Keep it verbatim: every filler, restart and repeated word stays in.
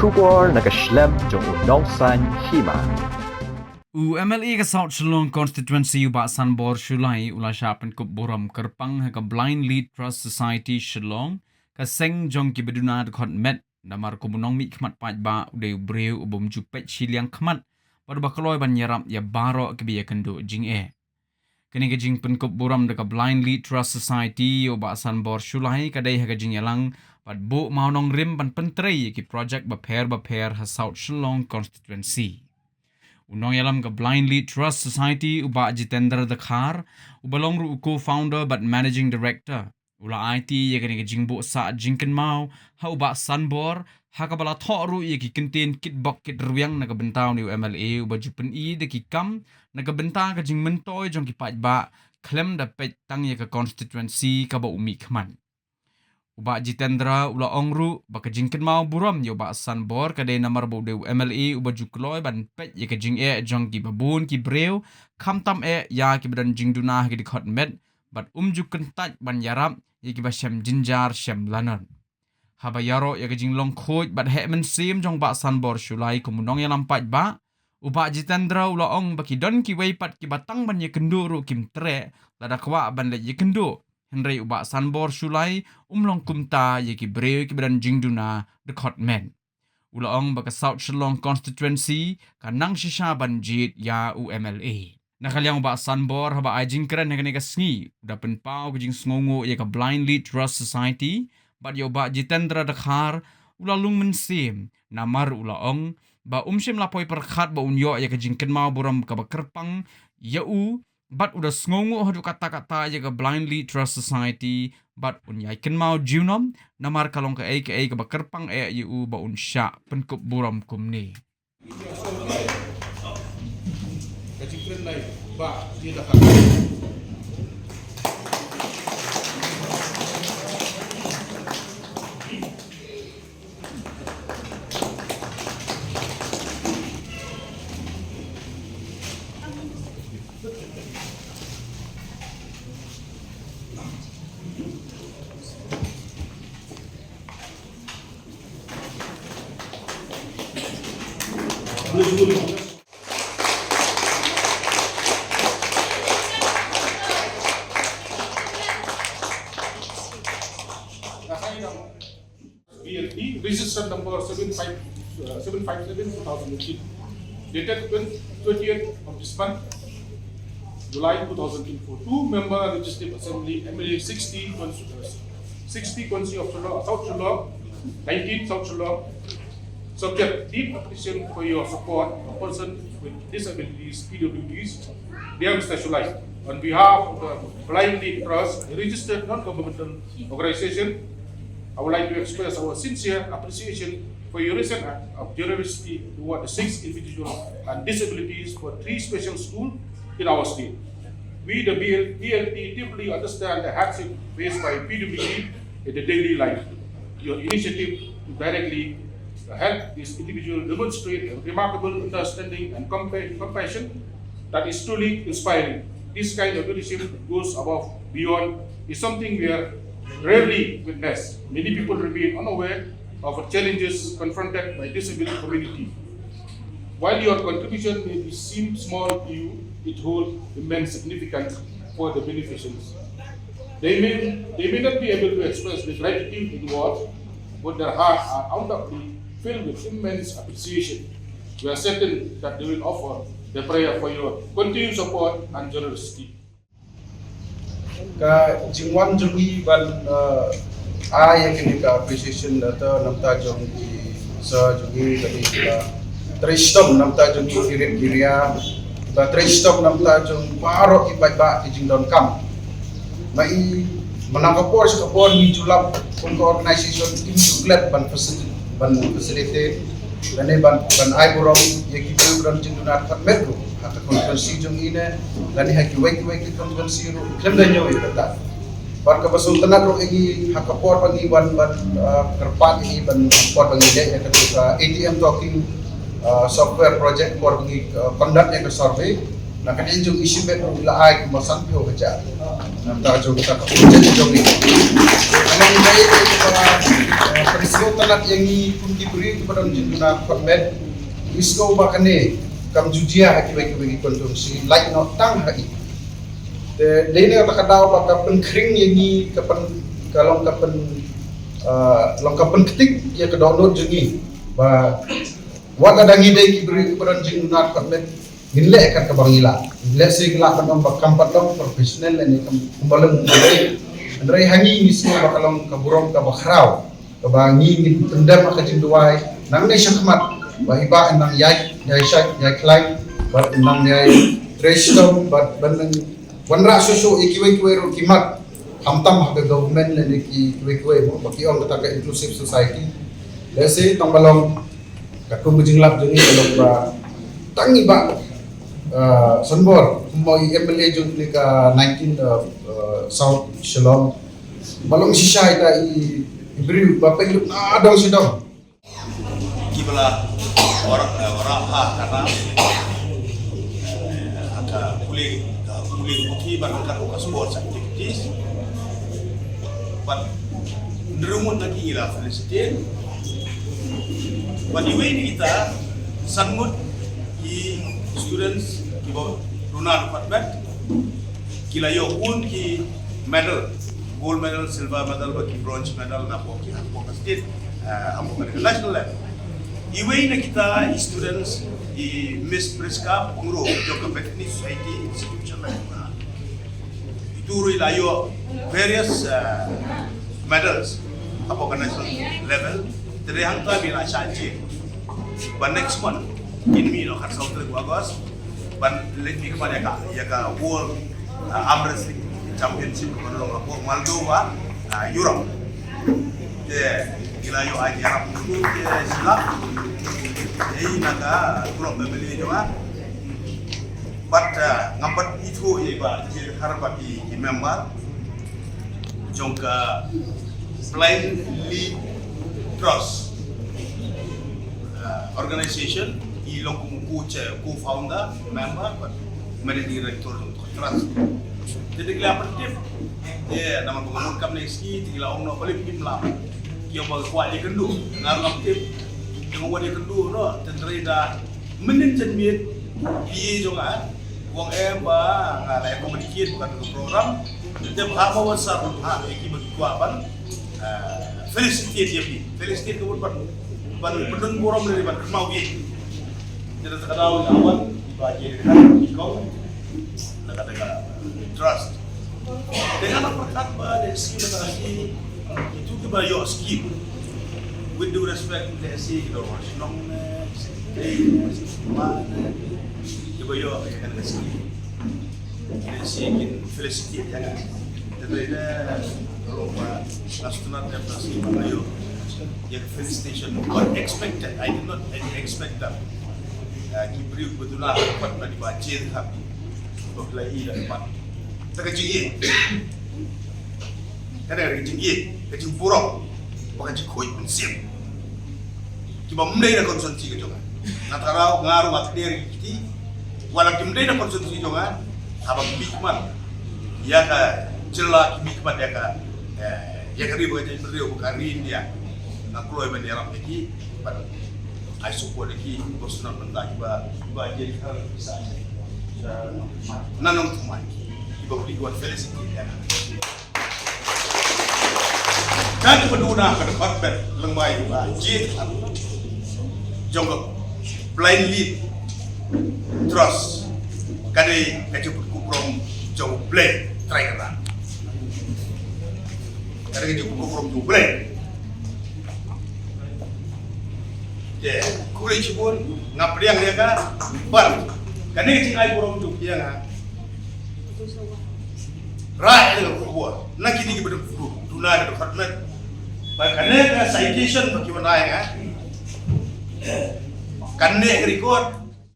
Khubor na ka shlem jong u Nongsaiñ Hima. U M L A ka South Shillong Constituency u Bah Sanbor Shullai u la shah pynkup burom kyrpang ha ka Blind Lead Trust Society Shillong, ka seng jong kiba duna dkhot met, namar kum u nongmihkhmat paidbah u dei u briew u bym ju peit shiliang khmat bad uba kloi ban ïarap ïa baroh kiba ïakynduh jingeh. Kane ka jingpynkup burom da ka Blind Lead Trust Society ïa u Bah Sanbor Shullai ka dei ha ka jingïalang bad buh mawnongrim ban pyntrei ïa ki projek bapher bapher ha South Shillong Constituency. U nongïalam ka Blind Lead Trust Society u Bah Jitendra Dkhar, uba long ruh u co-founder bad managing director, u la aiti ïa kane ka jingbuh sah jingkynmaw ha u Bah Sanbor, ha kaba la thoh ruh ïa ki kyntien kitbok kitrwiang na ka bynta une u M L A uba ju pyni da ki kam na ka bynta ka jingmyntoi jong ki paidbah, khlem da peit tang ïa ka constituency kaba u mihkhmat. U Bah Jitendra u la ong ruh ba ka jingkynmaw burom ïa u Bah Sanbor ka dei namar ba u dei u M L A uba ju kloi ban peit ïa ka jingeh jong kiba bun ki briew, khamtam eh ïa kiba don jingduna ha ki dkhot met, bad um ju kyntait ban ïarap ïa kiba shem jynjar shem lanot. Haba ïaroh ïa ka jinglong khuid bad heh mynsiem jong u Bah Sanbor Shullai kum u nongïalam paidbah, u Bah Jitendra u la ong ba ki don kiwei pat kiba tang ban ïakynduh ruh kim treh lada kwah ban leit ïakynduh, hynrei u Bah Sanbor Shullai um long kumta ïa ki briew kiba don jingduna dkhot met. U la ong ba ka South Shillong Constituency ka nang shisha ban jied ïa u M L A. Na ka liang u Bah Sanbor haba ai jingkren ha kane ka sngi, u da pynpaw ka jingsngewnguh ïa ka Blind Lead Trust Society bad ïa u Bah Jitendra Dkhar, u la lung mynsiem namar u la ong ba um shym la poi pyrkhat ba un ïoh ïa ka jingkynmaw burom kaba kyrpang ïa u, bad u da sngewnguh haduh katta katta ïa ka Blind Lead Trust Society bad un ïai kynmaw junom, namar ka long kaei kaei kaba kyrpang eh ïa u ba un shah pynkup burom kumne. B L T, registered number seven five, uh, seven five seven two thousand eighteen, dated twenty, twentieth of this month, July two thousand twenty-four. Two member legislative assembly, M L A sixty, consti-, uh, sixty constituency of Shillong, South Shillong, nineteen South Shillong, subject deep appreciation for your support of person with disabilities, P W Ds. Dear Mister Shullai, on behalf of the Blind Lead Trust, a registered non-governmental organization, I would like to express our sincere appreciation for your recent act of generosity toward the six individuals and disabilities for three special schools in our state. We, the B L, B L T, deeply understand the hardship faced by P W D in the daily life. Your initiative to directly help this individual demonstrate a remarkable understanding and compa-, compassion that is truly inspiring. This kind of leadership goes above, beyond, is something we are rarely witness. Many people remain unaware of the challenges confronted by disabled community. While your contribution may be seem small to you, it holds immense significance for the beneficiaries. They may, they may not be able to express the gratitude in words, but their hearts are undoubtedly filled with immense appreciation. We are certain that they will offer their prayer for your continued support and generosity. Ka jingwan jong ngi ban, uh, ai ïa kane ka appreciation letter na bynta jong ki sir jong ngi, kane ka trei shitom na bynta jong ki rit ki ria, ba trei shitom na bynta jong baroh ki paidbah ki jingdonkam. Ma i, mynta ka por sha ka por ngi ju lap kum ka organization kim ju klet ban facil-, ban facilitate lane ban, ban ai burom ïa ki briew ba don jingduna dkhot met ruh ha ka constituency jong ngi ne, lane ha kiwei kiwei ki constituency ruh khlem da ñiew ïa kata. Bad kaba sngewtynnat ruh ïa ngi ha ka por ba ngi wan ban, ah, kyrpad ïa ngi ban, por ba ngi leh ïa kata ka A T M tracking, ah, software project, por ba ngi, ah, conduct ïa ka survey. Na ka liang jong i shimet ruh i la ai kumba sanphew hajar. Namar jong kata ka project jong i. Ka long kaei kaei kaba, eh, pynsngewtynnat ïa ngi kum ki briew kiba don jingduna khuid met. Ngi sngew ba kane kam ju jia ha kiwei kiwei ki constituency, lait noh tang ha i. Te dei na kata ka daw ba ka pynkhring ïa ngi, ka pyn, ka long ka pyn, eh, long ka pynktik ïa ka dohnud jong ngi ba wat lada ngi dei ki briew kiba don jingduna khuid met, ngin leh kat kaba ngi lah. Lehse ngi lah ban ong ba kam pat long professional lane kam, kumba long kumba long. Hynrei ha ngi ngi sngew ba ka long ka burom kaba khraw, kaba ngi ngin pyndem ha ka jingduwai nangne shakhmat ba i Bah in nang ïai, ïai shait, ïai khlaiñ, bad in nang ïai trei shitom, bad ban nang wanrah shuh shuh ïa kiwei kiwei ruh ki mat, khamtam ha ka government lane ki kiwei kiwei mo, ba ki ong kata ka inclusive society. Lehse tang ba long, katkum ka jinglap jong ngi ka long ba tang i Bah, uh, Sanbor kumba i M L A jong kane ka nineteen, uh, uh, South Shillong, ba long shisha ïa i, i briew ba pynlong na dong shi dong. Kiba la wara, eh, wara ha kata, eh, ha ka pule, ka pule puthi bad ha ka sports activities. Bad hynriew ngut na ki ngi la felicitate. Bad iwei na kita san ngut ki students kiba duna department. Ki la ïoh bun ki medal, gold medal, silver medal, bad ki bronze medal na pok ki, ha pok ka state, eh, ha pok ka national level. Iwei na kita i students i Miss Prisca Pyngrope jong ka Bethany Society Institution Laitumkhrah. Itu ruh i la ïoh various, eh, medals ha pok ka national level. Te hangta i la shah jied. Ba next month, kin mih noh khatsaw tarik August, ban leit mih khmat ïa ka, ïa ka World, uh, Arm Wrestling Championship kaba long hapoh Moldova, uh, Europe. Te ki la ïoh ai ïarap kumno te sila. Ei na ka group family jong nga. Bad, uh, ngam pat ithuh ïa i Bah J. Dkhar bad i, i member jong ka Blind Lead Trust, uh, organization, i long kum u co-, co-founder, member bad managing director jong ka trust. Te da ki la pyntip, te namar ba nga mut kam ne ski, te ki la ong noh balei phim lah. Ki ong ba kwah ïakynduh, nga ruh ngam tip. Te nga wan ïakynduh noh, te hynrei da mynnin janmiet, phi jong nga, u ong em ba nga la ïa communicate bad ka program. Te haba wan sah ha ïa ki ba ki kwah ban, eh, felicitate ïa phi. Felicitate ka mut ban, ban pynburom lane ban kynmaw ïa. Te da ka daw ïa wan i Bah J. Dkhar, i kong na kata ka trust. Te nga la pyrkhat ba lehse, lehse itu kiba ïoh scheme. With due respect, lehse ki dorbar shnong ne, secretary ne, secretary ne, kiba ïoh ïa kane ka scheme. Lehse kin felicitate ïa nga. Te dei ne, nga sngewtynnat, lehse ba nga ïoh ïa ka felicitation. Unexpected, I did not expect that. Ah, ki briew ba duna pat na ki ba jingkyrkhu. Ba ki la ïoh ïa ka pat. Te ka jingïeit. Ka dei ka jingïeit, ka jingburom, bad ka jingkhuid mynsiem. Kiba ym dei na constituency ka jong nga. Nga tharai nga ruh nga kdew ïa ki kti, wat la kim dei na constituency jong nga, haba ki mihkhmat ïa ka jylla, ki mihkhmat ïa ka, eh, ïa ka ri bad ka jaitbynriew bad ka ri India. Nga kloi ban ïarap ïa ki, bad I support ïa ki, bad sngewtynnat ban da kiba, kiba ïeit ka sa. Sa, na nongthymmai kiba phi wan felicitate ïa nga. Ka kaba duna ka department lyngba i Bah J. Dkhar jong ka Blind Lead Trust, ka dei ka jingpynkup burom jong U Blei Trai Kynrad. Ka dei ka jingpynkup burom jong U Blei. Te khublei shibun, nga pdiang ïa ka, bad kane ka jingai burom jong phi ïa nga. Rai ïa ka khubor na kine kiba duna ka department. Ba kane ka citation ba ki wan ai ïa nga, kane ka record